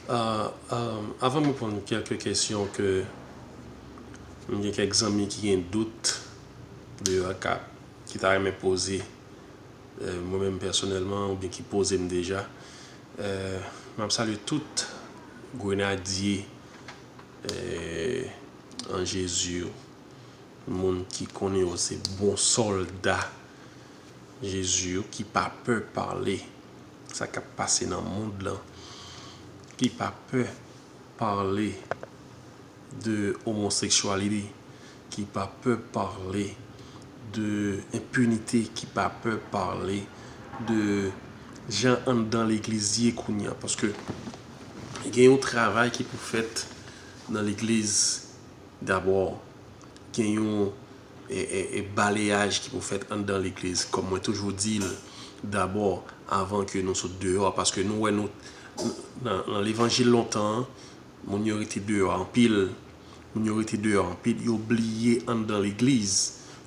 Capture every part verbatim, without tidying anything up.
Ah, ah, avan m reponn kèlke kesyon ke m gen kèk zanmi ki gen dout deyò a ka, ki ta renmen poze, eh, mwen menm pèsonèlman, oubyen ki poze m deja, eh, m ap salye tout grenadye, eh, an Jezi yo, moun ki konnen yo se bon sòlda Jezi yo, ki pa pè pale sa k ap pase nan mond lan, ki pa pè pale de omoseksyalite, ki pa pè pale de enpinite, ki pa pè pale de jan anndan legliz ye kounye a. Paske gen yon travay ki pou fèt nan legliz dabò. Gen yon e, e, e baleyaj ki pou fèt anndan legliz, kòm mwen toujou di l, dabò, avan ke nou sot deyò a, paske nou wè nou, nan, nan levanjil lontan an, moun yo rete deyò anpil, moun yo rete deyò anpil, yo bliye anndan legliz,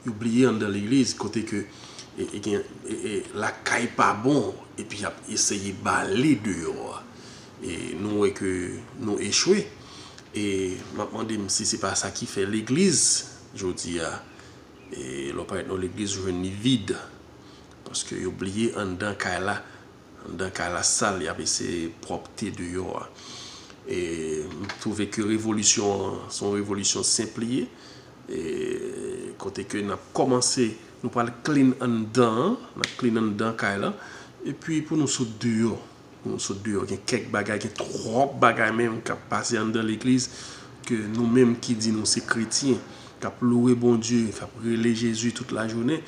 yo bliye anndan legliz, kote ke, e, e, gen, e, e, lakay pa bon, epi y ap eseye bale deyò a. E nou wè ke nou echwe. E m ap mande m si se pa sa ki fè legliz jodi a. E lè w parèt nan legliz, ou jwenn li vid. Paske yo bliye anndan kay la. Anndan kay la sal, y ap eseye pwòpte deyò a. E m twouve ke revolisyon an, se yon revolisyon senp li ye. E kote ke n ap kòmanse, nou pral clean anndan an, n ap clean anndan kay la. Epi pou nou sot deyò, pou nou sot deyò, gen kèk bagay, gen twòp bagay menm k ap pase anndan legliz, ke nou menm ki di nou se kretyen, k ap louwe Bondye, k ap rele Jezi tout lajounen,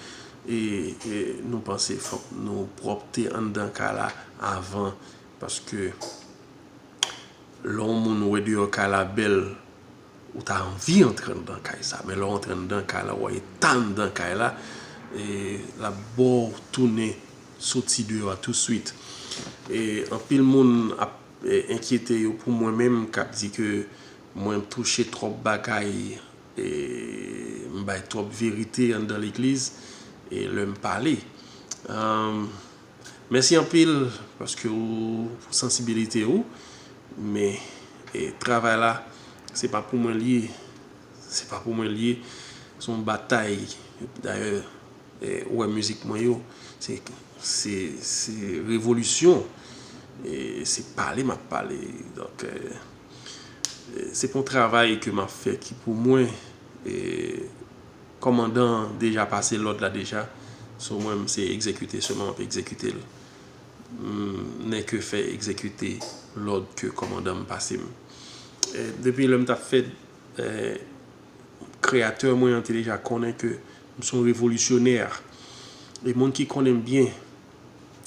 e, e nou panse fòk nou pwòpte anndan kay la avan, paske lè yon moun wè deyò kay la bèl, ou ta anvi antre anndan kay sa. Men lè w antre anndan kay la, w wè eta anndan kay la, e l ap ba w tounen soti deyò a touswit. E anpil moun ap, e, enkyete yo pou mwen menm, k ap di ke mwen touche twòp bagay, e m bay twòp verite anndan legliz, e lè m pale. Ahn, mèsi anpil paske ou, pou sansibilite ou, men, e, travay la, se pa pou mwen l ye, se pa pou mwen l ye, se yon batay. Dayè, e, ou wè mizik mwen yo, se, se, se revolisyon, e se pale m ap pale. Donk, e, e, se pa yon travay ke m ap fè ki pou mwen, e, kòmandan an deja pase lòd la deja. So, mwen, m se egzekite sèlman, m ap egzekite l. M nèke fè egzekite lòd ke kòmandan m pase m. E, depi lè m t ap fèt, e, kreyatè mwen an te deja konnen ke m se yon revolisyonè. E moun ki konnen m byen,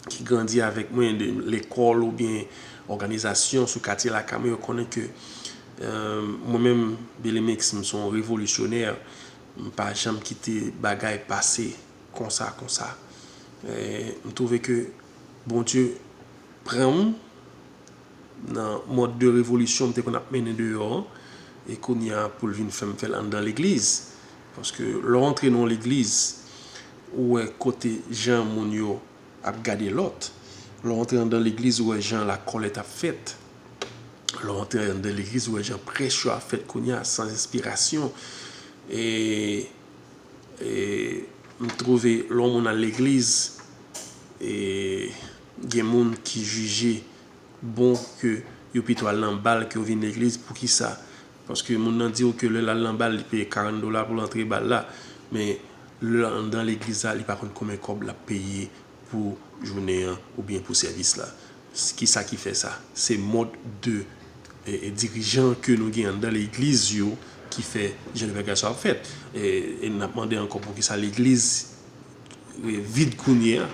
ki grandi avèk mwen, de lekòl oubyen òganizasyon sou katye lakay mwen, yo konnen ke, e, mwen menm, Billy Mix, m se yon revolisyonè. M pa janm kite bagay pase konsa, konsa. E, m twouve ke Bondye pran m nan mòd de revolisyon m te konn ap mennen deyò an, e kounye a pou l vin fè m fè l anndan legliz. Paske lè w antre nan yon legliz, ou wè kote jan moun yo ap gade lòt. Lè w antre anndan legliz, ou wè jan lakòlèt ap fèt. Lè w antre anndan legliz, ou wè jan prèch yo ap fèt kounye a, san enspirasyon. E, e m twouve lè yon moun al legliz, e gen moun ki jije bon ke yo pito al nan bal ke yo vin legliz. Poukisa? Paske moun nan di w ke lè l al nan bal, li peye karant dola pou l antre bal la. Men lè l anndan legliz la, li pa konn konbyen kòb l ap peye pou jounen an oubyen pou sèvis la. Kisa ki fè sa? Se mòd de, e, e, dirijan ke nou gen anndan legliz yo ki fè jan de bagay sa ap fèt. E, e n ap mande ankò poukisa legliz, e, vid kounye a.